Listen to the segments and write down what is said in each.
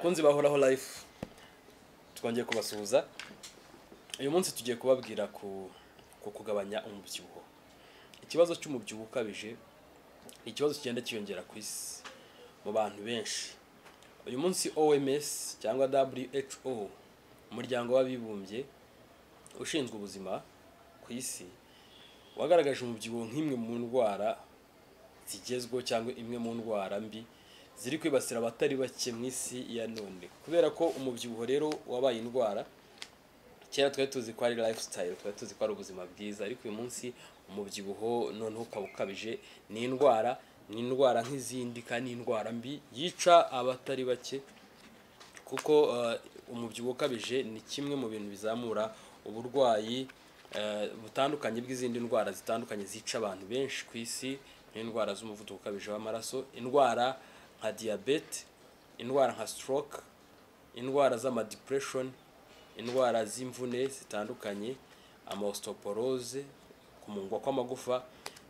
Bakunzi bahoraho Life, twongeye kubasuhuza. Uyu munsi tugiye kubabwira ku kugabanya umubyibuho. Ikibazo cy'umubyibuho ukabije ni ikibazo kigenda cyiyongera ku isi mu bantu benshi. Uyu munsi OMS cyangwa WHO, umuryango w'abibumbye ushinzwe ubuzima ku isi, wagaragaje umubyibuho nk'imwe mu ndwara zigezweho cyangwa imwe mu ndwara mbi ziri kwibasira abatari bake mu isi ya none. Kubera ko umubyibuho rero wabaye indwara, kera twari tuzi ko ari lifestyle, twari tuzi ko ari ubuzima bwiza, ariko uyu munsi umubyibuho noneho ukaba ukabije, ni indwara, ni indwara nk'izindi kandi ni indwara mbi yica abatari bake, kuko umubyibuho ukabije ni kimwe mu bintu bizamura uburwayi butandukanye bw'izindi ndwara zitandukanye zica abantu benshi ku isi, nk'indwara z'umuvuduko ukabije w'amaraso, indwara nka diyabete, indwara nka stroke, indwara z'amadepression, indwara z'imvune zitandukanye, ama ostéoporose, kumungwa kw'amagufa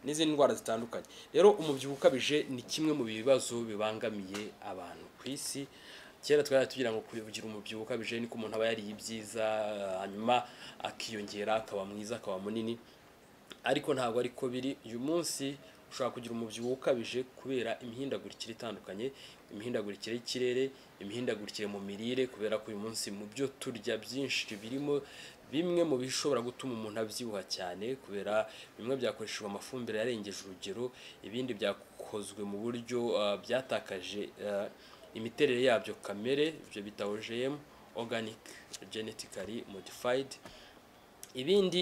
n'izindi ndwara zitandukanye. Rero umubyibuho ukabije ni kimwe mu bibazo bibangamiye abantu ku isi. Kera twari tugira ngo kugira umubyibuho ukabije niko umuntu aba yariye ibyiza, hanyuma akiyongera, akaba mwiza, akaba munini, ariko ntabwo ariko biri. Uyu munsi ushobora kugira umubyibuho ukabije kubera imihindagurikire itandukanye, imihindagurikire y'ikirere, imihindagurikire mu mirire, kubera ko uyu munsi mu byo turya byinshi birimo bimwe mu bishobora gutuma umuntu abyibuha cyane, kubera bimwe byakoreshejwe amafumbire yarengeje urugero, ibindi byakozwe mu buryo byatakaje imiterere yabyo kamere, ibyo bita OGM, organic genetically modified. Ibindi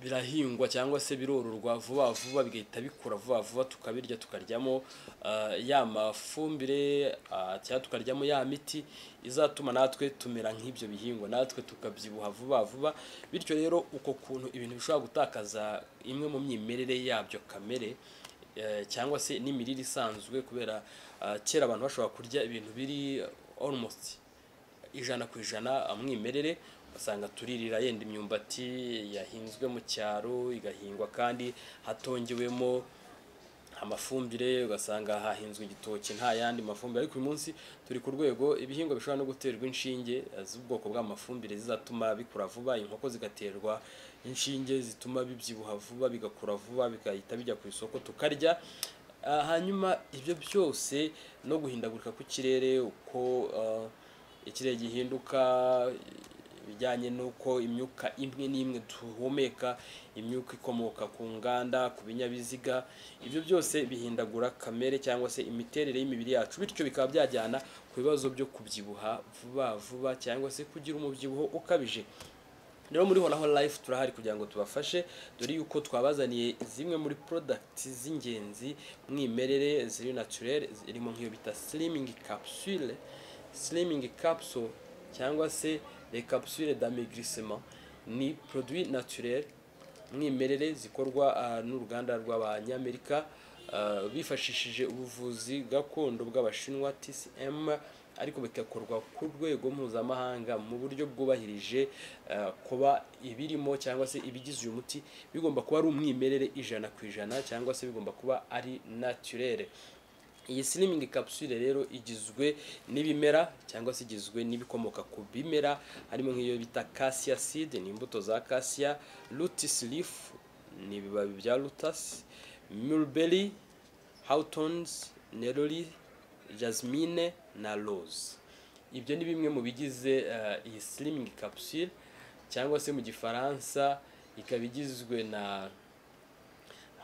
birahingwa cyangwa se birororwa vuba vuba, bigahita bikura vuba vuba, tukabirya, tukaryamo ya mafumbire cyangwa tukaryamo ya miti izatuma natwe tumera nk'ibyo bihingwa, natwe tukabyibuha vuba vuba. Bityo rero uko kuntu ibintu bishobora gutakaza imwe mu myimerere yabyo kamere, cyangwa se n'imirire isanzwe, kubera kera abantu bashobora kurya ibintu biri almost 100% umwimerere, ugasanga turirira yenda imyumbati yahinzwe mu cyaro, igahingwa kandi hatongewemo amafumbire, ugasanga hahinzwe igitoki nta yandi mafumbire. Ariko uyu munsi turi ku rwego ibihingwa bishobora no guterwa inshinge z'ubwoko bw'amafumbire zizatuma bikura vuba, inkoko zigaterwa inshinge zituma bibyibuha vuba, bigakura vuba, bigahita bijya ku isoko tukarya. Hanyuma ibyo byose no guhindagurika kw'ikirere, uko ikirere gihinduka, ibijyanye n'uko imyuka imwe n'imwe duhumeka, imyuka ikomoka ku nganda, ku binyabiziga, ibyo byose bihindagura kamere cyangwa se imiterere y'imibiri yacu, bityo bikaba byajyana ku bibazo byo kubyibuha vuba vuba cyangwa se kugira umubyibuho ukabije. Rero muri Horaho Life turahari kugira ngo tubafashe, dore yuko twabazaniye zimwe muri product z'ingenzi mwimerere ziri naturel, zirimo nk'iyo bita slimming capsule, slimming capsule cyangwa se les capsules d'amaigrissement, ni produit naturel mwimerere zikorwa n'uruganda rw'Abanyamerika, bifashishije ubuvuzi gakondo bw'Abashinwa TCM, ariko bigakorwa ku rwego mpuzamahanga mu buryo bwubahirije kuba ibirimo cyangwa se ibigize uyu muti bigomba kuba ari umwimerere 100% cyangwa se bigomba kuba ari naturel. Iyi slimming capsule rero igizwe n'ibimera cyangwa se igizwe n'ibikomoka ku bimera, harimo nk'iyo bita cassia seed, ni imbuto za cassia, lotus leaf ni ibibabi bya lotus, mulberry, hawthorns, neroli, jasmine na rose. Ibyo ni bimwe mu bigize iyi slimming capsule, cyangwa se mu Gifaransa ikaba igizwe na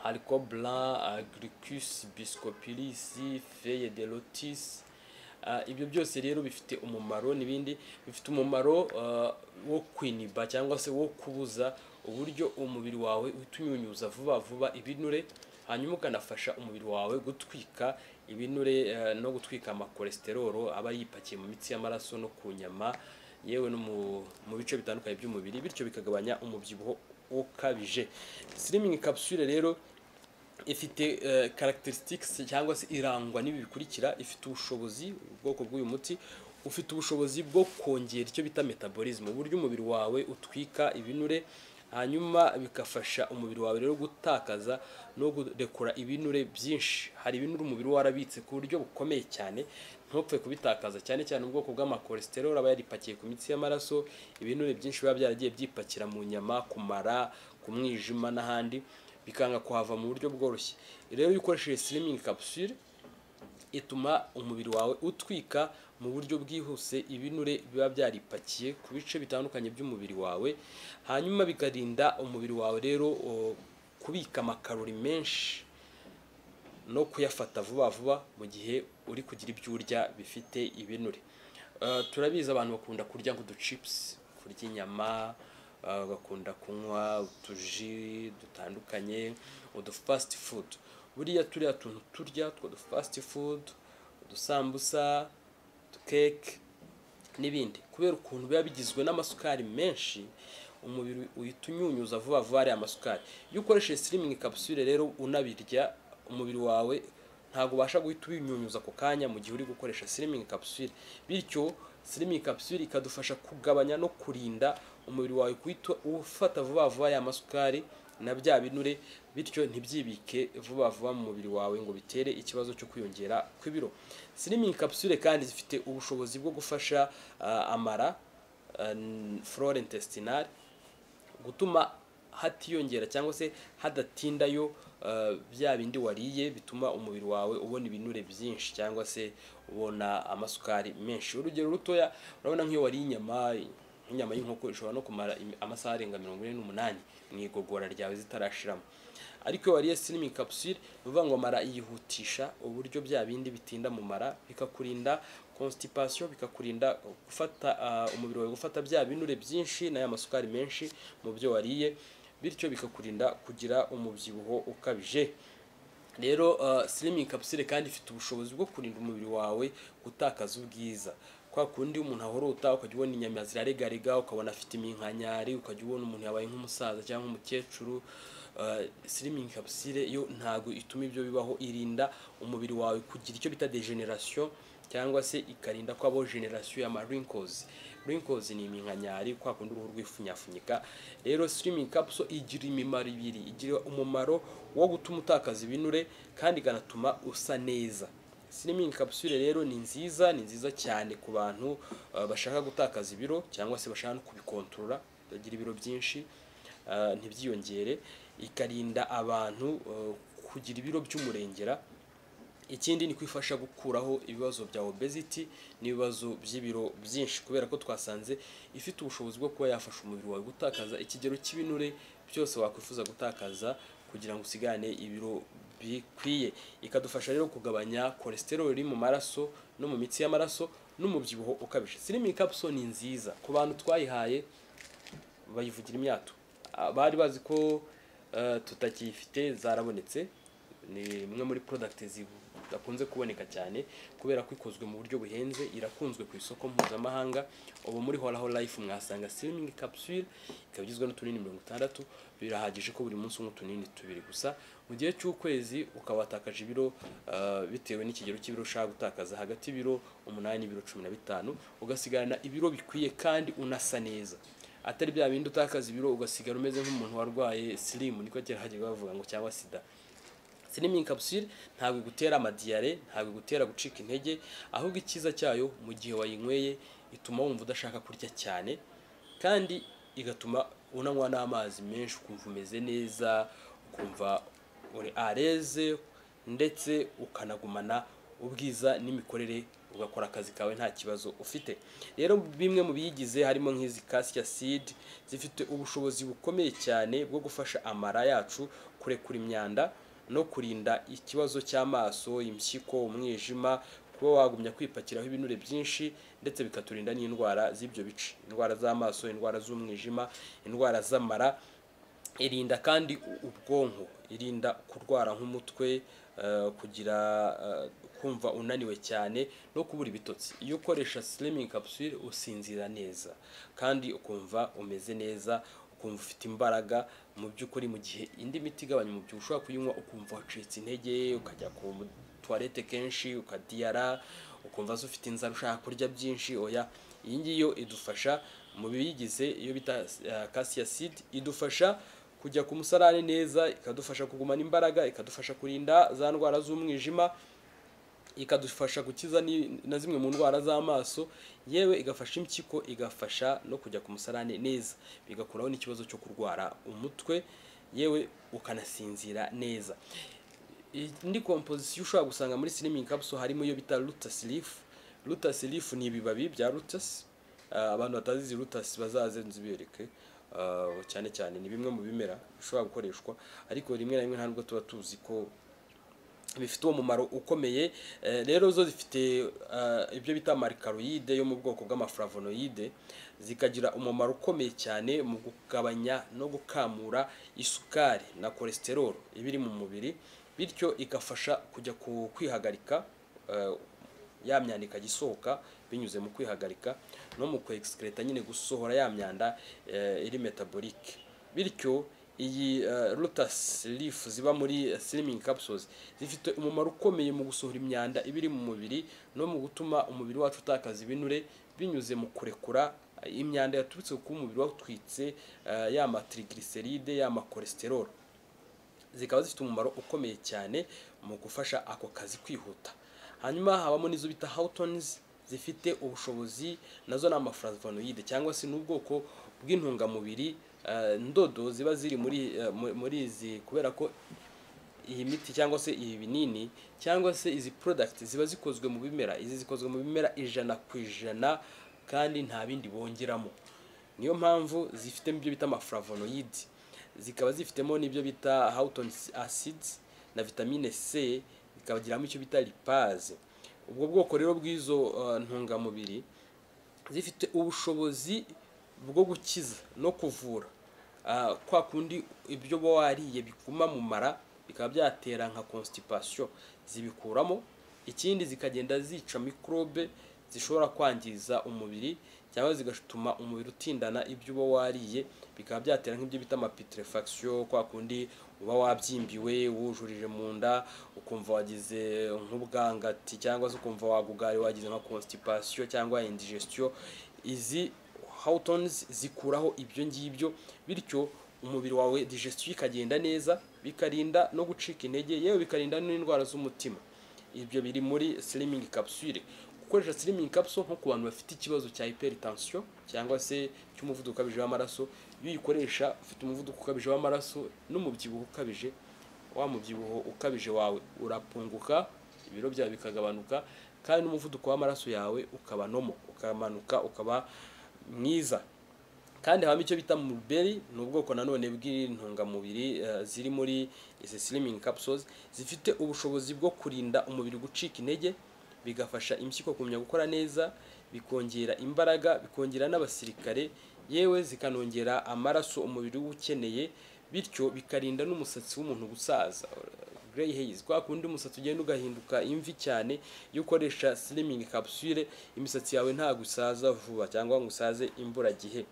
haricot blanc, agaricus bisporus, feuille de lotus. Ibyo byose rero bifite umumaro n'ibindi bifite umumaro wo kwiniba cyangwa se wo kubuza uburyo umubiri wawe uhita unyunyuza vuba vuba ibinure, hanyuma ukanafasha umubiri wawe gutwika ibinure no gutwika amakolesterolo aba yipakiye mu mitsi y'amaraso no ku nyama, yewe no mu bice bitandukanye by'umubiri, bityo bikagabanya umubyibuho ukabije. Slimming capsule rero ifite characteristics cyangwa se irangwa n'ibi bikurikira: ifite ubushobozi, ubwoko bw'uyu muti ufite ubushobozi bwo kongera icyo bita metabolism, uburyo umubiri wawe utwika ibinure. Hanyuma bigafasha umubiri wawe rero gutakaza no kurekura ibinure byinshi. Hari ibinure umubiri warabitse ku buryo bukomeye cyane, ntupfe kubitakaza, cyane cyane ubwoko bw'amacholesterol aba yaripakiye ku mitsi y'amaraso, ibinure byinshi biba byaragiye byipakira mu nyama, ku mara, ku mwijima n'ahandi, bikanga kuhava mu buryo bworoshye. Rero iyo ukoresheje slimming capsule, ituma umubiri wawe utwika mu buryo bwihuse ibinure biba byaripakiye ku bice bitandukanye by'umubiri wawe, hanyuma bikarinda umubiri wawe rero kubika amakarori menshi no kuyafata vuba vuba mu gihe uri kugira ibyo urya bifite ibinure. Turabizi abantu bakunda kurya nk'uduchips, kurya inyama, bakunda kunywa utuji dutandukanye, udu fast food. Buriya turiya tuntu turya two du fast food, udusambusa, udukeke n'ibindi, kubera ukuntu biba bigizwe n'amasukari menshi, umubiri uhita unyunyuza vuba vuba ariya masukari. Iyo ukoresheje slimming capsule rero unabirya, umubiri wawe ntabwo ubasha guhita ubinyunyuza ako kanya mu gihe uri gukoresha slimming capsule. Bityo slimming capsule ikadufasha kugabanya no kurinda umubiri wawe guhita ufata vuba vuba ya masukari na bya binure, bityo ntibyibike vuba vuba mu mubiri wawe ngo bitere ikibazo cyo kwiyongera kw'ibiro. Slimming capsule kandi zifite ubushobozi bwo gufasha amara, flore intestinale, gutuma hatiyongera cyangwa se hadatindayo bya bindi wariye bituma umubiri wawe ubona ibinure byinshi cyangwa se ubona amasukari menshi. Urugero rutoya, urabona nk'iyo wariye inyama, nk'inyama y'inkoko, ishobora no kumara amasaha arenga 48 mu igogora ryawe zitarashiramo. Ariko iyo wariye slimming capsule, ni ukuvuga ngo amara yihutisha uburyo bya bindi bitinda mu mara, bikakurinda constipation, bikakurinda gufata umubiri wawe gufata bya binure byinshi n'aya masukari menshi mu byo wariye, bityo bikakurinda kugira umubyibuho ukabije. Rero slimming capsule kandi ifite ubushobozi bwo kurinda umubiri wawe gutakaza ubwiza. Kwa kundi umuntu ahorota, ukajya ubona inyama ziraregarega, ukabona afite iminkanyari, ukajya ubona umuntu yabaye nk'umusaza cyangwa nk'umukecuru, slimming capsule yo ntago ituma ibyo bibaho. Irinda umubiri wawe kugira icyo bita degeneration, cyangwa se ikarinda ko habaho generation ya wrinkles. Wrinkles ni iminkanyari, kwa kundi uruhu rwifunyafunyika. Rero slimming capsule igira imimaro ibiri: igira umumaro wo gutuma utakaza ibinure kandi ikanatuma usa neza. Slimming capsule rero ni nziza, ni nziza cyane ku bantu bashaka gutakaza ibiro cyangwa se bashaka no kubikontorora, bagira ibiro byinshi ntibyiyongere. Ikarinda abantu kugira ibiro by'umurengera. Ikindi ni kwifasha gukuraho ibibazo bya obesity n'ibibazo by'ibiro byinshi, kubera ko twasanze ifite ubushobozi bwo kuba yafasha umubiri wawe gutakaza ikigero cy'ibinure byose wakwifuza gutakaza kugira ngo usigane ibiro bikwiye. Ikadufasha rero kugabanya cholesterol iri mu maraso no mu mitsi y'amaraso n'umubyibuho ukabije. Slimming capsule ni nziza ku bantu twayihaye, bayivugira imyato. Bari bazi ko tutakiyifite, zarabonetse. Ni imwe muri product zidakunze kuboneka cyane kubera ko ikozwe mu buryo buhenze, irakunzwe ku isoko mpuzamahanga. Ubu muri Horaho Life mwasanga slimming capsule, ikaba igizwe n'utunini 60. Birahagije ko buri munsi unywa utunini tubiri gusa, mu gihe cy'ukwezi ukaba watakaje ibiro, bitewe n'ikigero cy'ibiro ushaka gutakaza, hagati y'ibiro 8 n'ibiro 15, ugasigarana ibiro bikwiye kandi unasa neza, atari bya bindi utakaza ibiro ugasigara umeze nk'umuntu warwaye silimu, niko kera hajyaga bavuga ngo, cyangwa sida. Slimming capsule ntabwo igutera amadiyare, ntabwo igutera gucika intege, ahubwo icyiza cyayo, mu gihe wayinyweye, ituma wumva udashaka kurya cyane, kandi igatuma unanywa n'amazi menshi, ukumva umeze neza, ukumva uri à l'aise, ndetse ukanagumana ubwiza n'imikorere, ugakora akazi kawe nta kibazo ufite. Rero bimwe mu biyigize harimo nk'izi cassia seed, zifite ubushobozi bukomeye cyane bwo gufasha amara yacu kurekura imyanda no kurinda ikibazo cy'amaso, impyiko, umwijima kuba wagumya kwipakiraho ibinure byinshi, ndetse bikaturinda n'indwara z'ibyo bice, indwara z'amaso, indwara z'umwijima, indwara z'amara. Irinda kandi ubwonko, irinda kurwara nk'umutwe, kugira kumva unaniwe cyane no kubura ibitotsi. Iyo ukoresha slimming capsule usinzira neza kandi ukumva umeze neza, ukumva ufite imbaraga mu by'ukuri, mu gihe indi miti igabanya umubyibuho ushobora kuyinywa ukumva wacitse intege, ukajya ku toilette kenshi, ukadiyara, ukumva se ufite inzara, ushaka kurya byinshi. Oya, iyi ngiyi yo idufasha Mu biyigize, iyo bita cassia seed idufasha kujya ku musarani neza, ikadufasha kugumana imbaraga, ikadufasha kurinda za ndwara z'umwijima, ikadufasha gukiza na zimwe mu ndwara z'amaso, yewe igafasha impyiko, igafasha no kujya ku musarani neza, bigakuraho n'ikibazo cyo kurwara umutwe, yewe ukanasinzira neza. Indi composition ushobora gusanga muri slimming capsule harimo iyo bita lotus leaf. Lotus leaf ni ibibabi bya lotus. Abantu batazi izi lotus bazaze nzibereke. Cyane cyane ni bimwe mu bimera bishobora gukoreshwa, ariko rimwe na rimwe nta nubwo tuba tuzi ko bifite uwo mumaro ukomeye. Rero zo zifite ibyo bita ama alcaloïdes yo mu bwoko bw'amaflavonoïdes, zikagira umumaro ukomeye cyane mu kugabanya no gukamura isukari na cholesterol iba iri mu mubiri, bityo igafasha kujya ku kwihagarika, ya myanda ikajya isohoka binyuze mu kwihagarika no mu kwexcreta nyine, gusohora ya myanda iri métabolique. Bityo iyi lotus leaf ziba muri slimming capsules zifite umumaro ukomeye mu gusohora imyanda iba iri mu mubiri no mu gutuma umubiri wacu utakaza ibinure binyuze mu kurekura imyanda yaturutse ku mubiri watwitse, ya ma triglycérides, ya ma cholesterol. Zikaba zifite umumaro ukomeye cyane mu gufasha ako kazi kwihuta. Hanyuma habamo n'izo bita hawthorns, zifite ubushobozi, nazo ni amaflavonoïdes cyangwa se n'ubwoko bw'intungamubiri ndodo ziba ziri muri izi, kubera ko iyi miti cyangwa se ibi binini cyangwa se izi product ziba zikozwe mu bimera. Izi zikozwe mu bimera 100% kandi nta bindi bongeramo. Niyo mpamvu zifitemo ibyo bita amaflavonoïdes, zikaba zifitemo n'ibyo bita hawthorn acids na vitamine C, zikabagiramo icyo bita lipase. Ubwo bwoko rero bw'izo ntungamubiri zifite ubushobozi bwo gukiza no kuvura kwa kundi ibyo uba wariye biguma mu mara bikaba byatera nka constipation, zibikuramo. Ikindi, zikagenda zica microbe zishobora kwangiza umubiri cyangwa zigatuma umubiri utindana ibyo uba wariye, bikaba byatera nk'ibyo bita amaputréfaction, kwa kundi uba wabyimbiwe, wujurije mu nda, ukumva wagize nk'ubwangati cyangwa se ukumva wagugari, wagize nka constipation cyangwa indigestion. Izi hawthorns zikuraho ibyo ngibyo, bityo umubiri wawe digestion ikagenda neza, bikarinda no gucika intege, yewe bikarinda n'indwara z'umutima. Ibyo biri muri slimming capsule. Gukoresha slimming capsule nko ku bantu bafite ikibazo cya hypertension cyangwa se cy'umuvuduko ukabije w'amaraso, iyo uyikoresha ufite umuvuduko ukabije w'amaraso n'umubyibuho ukabije, wa mubyibuho ukabije wawe urapunguka, ibiro byawe bikagabanuka, kandi n'umuvuduko w'amaraso yawe ukaba normal, ukamanuka, ukaba mwiza. Kandi habamo icyo bita mulberry, ni ubwoko nanone bw'intungamubiri ziri muri izi slimming capsules, zifite ubushobozi bwo kurinda umubiri gucika intege, bigafasha impyiko kumenya gukora neza, bikongera imbaraga, bikongera n'abasirikare, yewe zikanongera amaraso umubiri uba ukeneye, bityo bikarinda n'umusatsi w'umuntu gusaza, gray hairs, kwa kundi umusatsi ugenda ugahinduka imvi cyane. Iyo ukoresha slimming capsule, imisatsi yawe ntabwo isaza vuba cyangwa ngo usaze imburagihe.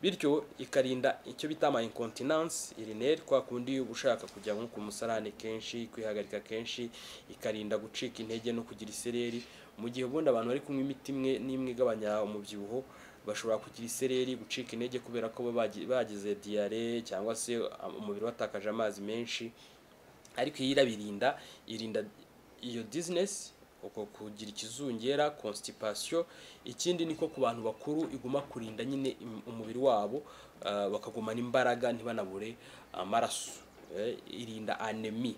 Bityo ikarinda icyo bita ama incontinence urinaire, kwa kundi uba ushaka kujya nko ku musarane kenshi, kwihagarika kenshi, ikarinda gucika intege no kugira isereri. Mu gihe ubundi abantu bari kunywa imiti imwe n'imwe igabanya umubyibuho bashobora kugira isereri, gucika intege, kubera ko baba bagize diarrhée cyangwa se umubiri watakaje amazi menshi, ariko iyi irabirinda, irinda iyo dizziness, uko kugira ikizungera, constipation. Ikindi ni ko ku bantu bakuru iguma kurinda nyine umubiri wabo, bakagumana imbaraga, ntibanabure amaraso. Irinda anémie.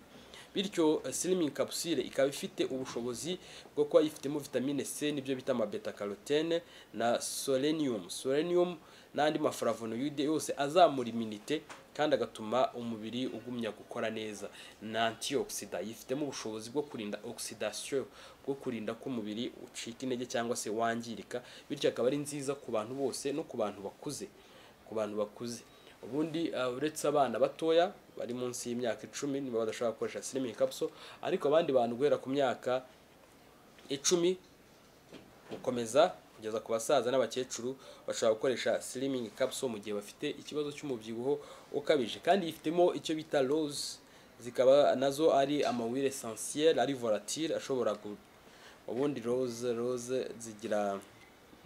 Bityo slimming capsule ikaba ifite ubushobozi bwo kuba yifitemo vitamine C n'ibyo bita ama beta carotene na selenium n'andi maflavonoïdes yose azamura immunité kandi agatuma umubiri ugumya gukora neza, na antioxidant. Yifitemo ubushobozi bwo kurinda oxydation, bwo kurinda ko umubiri ucika intege cyangwa se wangirika. Bityo akaba ari nziza ku bantu bose no ku bantu bakuze. Ku bantu bakuze ubundi, uretse abana batoya bari munsi y'imyaka 10 niba badashobora gukoresha slimming capsule, ariko abandi bantu guhera ku myaka 10 gukomeza kugeza ku basaza n'abakecuru bashobora gukoresha slimming capsule mu gihe bafite ikibazo cy'umubyibuho ukabije. Kandi yifitemo icyo bita rose, zikaba nazo ari ama huiles essentielles ari volatile ashobora ubundi rose zigira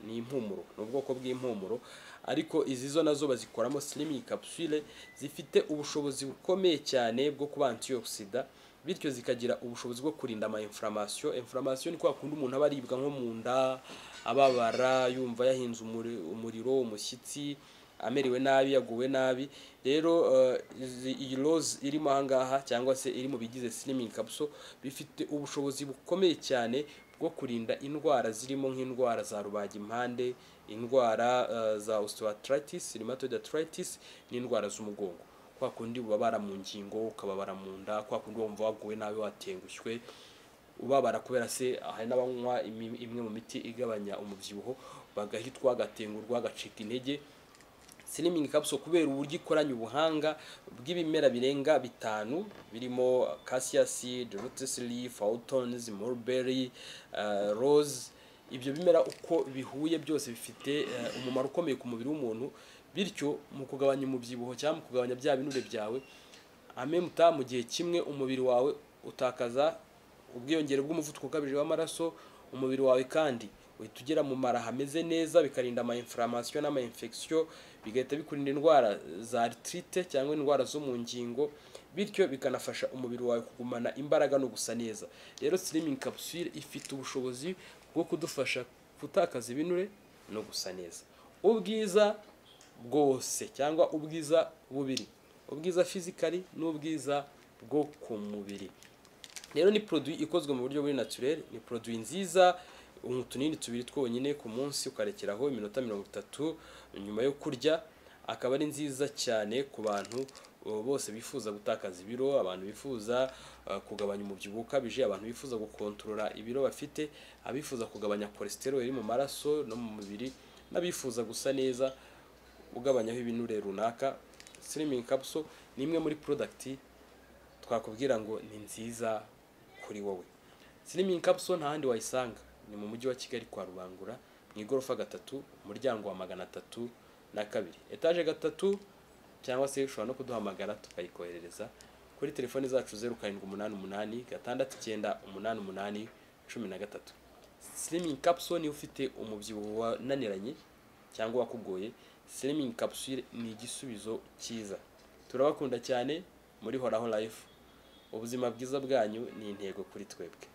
Ni impumuro, ni ubwoko bw'impumuro, ariko izi zo nazo bazikoramo slimming capsule zifite ubushobozi bukomeye cyane bwo kuba antioxidant, bityo zikagira ubushobozi bwo kurinda ama inflammation. Inflammation ni kwa kundi umuntu aba aribwa nko mu nda, ababara, yumva yahinze umuriro, umushyitsi, amerewe nabi, yaguwe nabi. Rero iyi rose irimo ahangaha cyangwa se iri mu bigize slimming capsule bifite ubushobozi bukomeye cyane bwo kurinda indwara zirimo nk'indwara za rubagimpande, indwara za osteoarthritis, rheumatoid arthritis n'indwara z'umugongo, kwa kundi ubabara mu ngingo, ukababara mu nda, kwa kundi wumva waguwe nabi, watengushywe, ubabara kubera se hari n'abanywa imwe mu miti igabanya umubyibuho bagahitwa, bagatengurwa, bagacika intege. Slimming capsule, kubera uburyo ikoranye ubuhanga bw'ibimera birenga bitanu birimo cassia seed, lotus leaf, hawthorns, mulberry, rose, ibyo bimera uko bihuye byose bifite umumaro ukomeye ku mubiri w'umuntu, bityo mu kugabanya umubyibuho cyangwa mu kugabanya bya binure byawe amemuta mu gihe kimwe, umubiri wawe utakaza ubwiyongere bw'umuvuduko ukabije w'amaraso. Umubiri wawe kandi uhita ugera mu mara hameze neza, bikarinda ama inflammation n'ama infection, bigahita bikurinda indwara za arthrite cyangwa indwara zo mu ngingo, bityo bikanafasha umubiri wawe kugumana imbaraga no gusa neza. Rero slimming capsule ifite ubushobozi bwo kudufasha gutakaza ibinure no gusa neza, ubwiza bwose cyangwa ubwiza bubiri, ubwiza physically n'ubwiza bwo ku mubiri. Rero ni produit ikozwe mu buryo buri naturel, ni produit nziza. Utunini tubiri twonyine ku munsi, ukarekeraho iminota 30 nyuma yo kurya. Akaba ari nziza cyane ku bantu bose bifuza gutakaza ibiro, abantu bifuza kugabanya umubyibuho ukabije, abantu bifuza gukontorora ibiro bafite, abifuza kugabanya cholesterol iri mu maraso no mu mubiri, n'abifuza gusa neza ugabanyaho ibinure runaka. Slimming capsule ni imwe muri product twakubwira ngo ni nziza kuri wowe. Slimming capsule nta handi wayisanga, ni mu mujyi wa Kigali kwa Rubangura, mu igorofa gatatu, umuryango wa 302, etaje gatatu, cyangwa se ushobora no kuduhamagara tukayikoherereza kuri telefoni zacu 0788 69 88 13. Slimming capsule, niba ufite umubyibuho wananiranye cyangwa wakugoye, slimming capsule ni igisubizo cyiza. Turabakunda cyane muri Horaho Life. Ubuzima bwiza bwanyu ni intego kuri twebwe.